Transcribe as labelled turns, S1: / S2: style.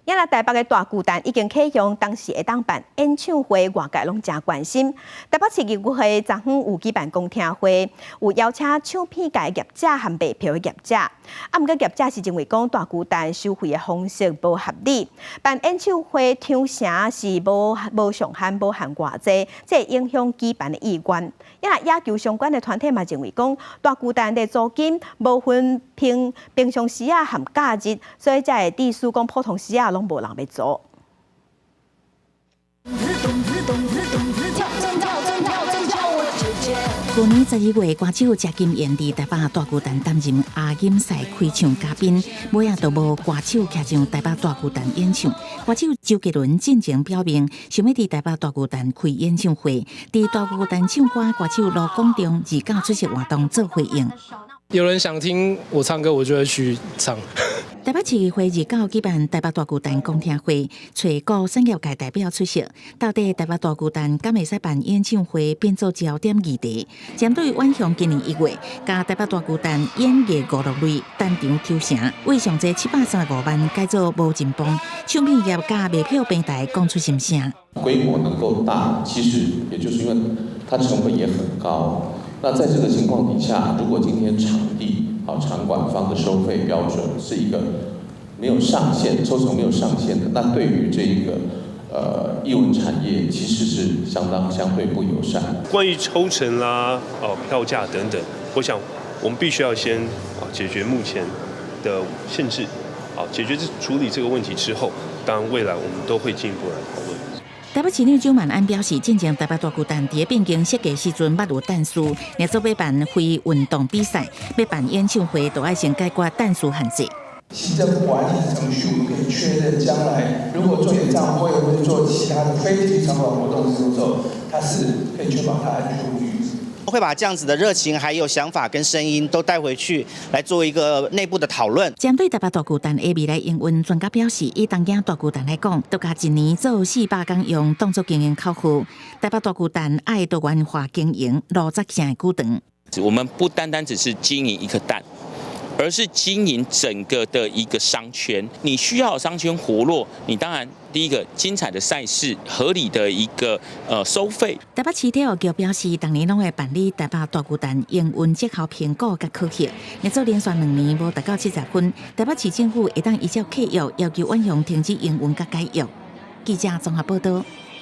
S1: 抑若台北的大巨蛋已經啟用，當時會當辦演唱會，外界攏誠關心。台北市議會昨昏有舉辦公聽會，有邀請唱片界業者和賣票的業者。啊，毋過業者是認為講大巨蛋收費的方式無合理，辦演唱會抽成是無無上限、無限偌濟，這會影響舉辦的意願。抑若野球相關的團體嘛認為講，大巨蛋的租金無分平平常時仔和假日，所以才會致使講普通時仔攏無人欲租。
S2: 去年12月，歌手謝金燕佇台北大巨蛋擔任亞錦賽開唱嘉賓，尾仔就無歌手徛上台北大巨蛋演唱。歌手周杰倫進前表明，想欲佇台北大巨蛋開演唱會。佇大巨蛋唱歌，歌手盧廣仲29出席活動做回應。
S3: 有人想聽我唱歌，我就會去唱。
S2: 台北市議會29舉辦台北大巨蛋公聽會，揣各產業界代表出席。到底台北大巨蛋敢會使辦演唱會，變做焦點議題。針對遠雄今年1月，共台北大巨蛋演藝娛樂類單場抽成，為上濟735萬改做無人幫，唱片業佮賣票平台講出心聲。
S4: 規模能夠大，其實也就是因為它成本也很高。那在這個情況底下，如果今天場地好場館方的收費標準是一個沒有上限，抽成沒有上限的，那對於這一個藝文產業其實是相當相對不友善。
S5: 關於抽成啦、哦票價等等，我想我們必須要先啊解決目前的限制，啊解決這處理這個問題之後，當然未來我們都會進一步來討論。
S2: 台北市長蔣萬安表示，進前台北大巨蛋佇變更設計時陣，捌有但書，若做欲辦非運動比賽，欲辦演唱會，都愛先解決但書限制。
S6: 行政管理程序，我們可以確認將來如果做演唱會或者做其他的非體育場館活動的時候，它是可以確保它安全無虞。
S7: 會把這樣子的熱情、還有想法跟聲音都帶回去，來做一個內部的討論。
S2: 針對台北大巨蛋的未來營運，專家表示，以東京大巨蛋來講，都共一年做400工用，當作經營較好。台北大巨蛋愛多元化經營，邏輯性的舉動。
S8: 我們不單單只是經營一顆蛋，而是經營整個的一個商圈。你需要商圈活絡，你當然第一個精彩的賽事，合理的一個收費。
S2: 台北市體育局表示，逐年攏會辦理台北大巨蛋營運績效評估佮考核，若做連續2年無達到70分，台北市政府會當依照契約要求遠雄停止營運佮解約。記者綜合報道。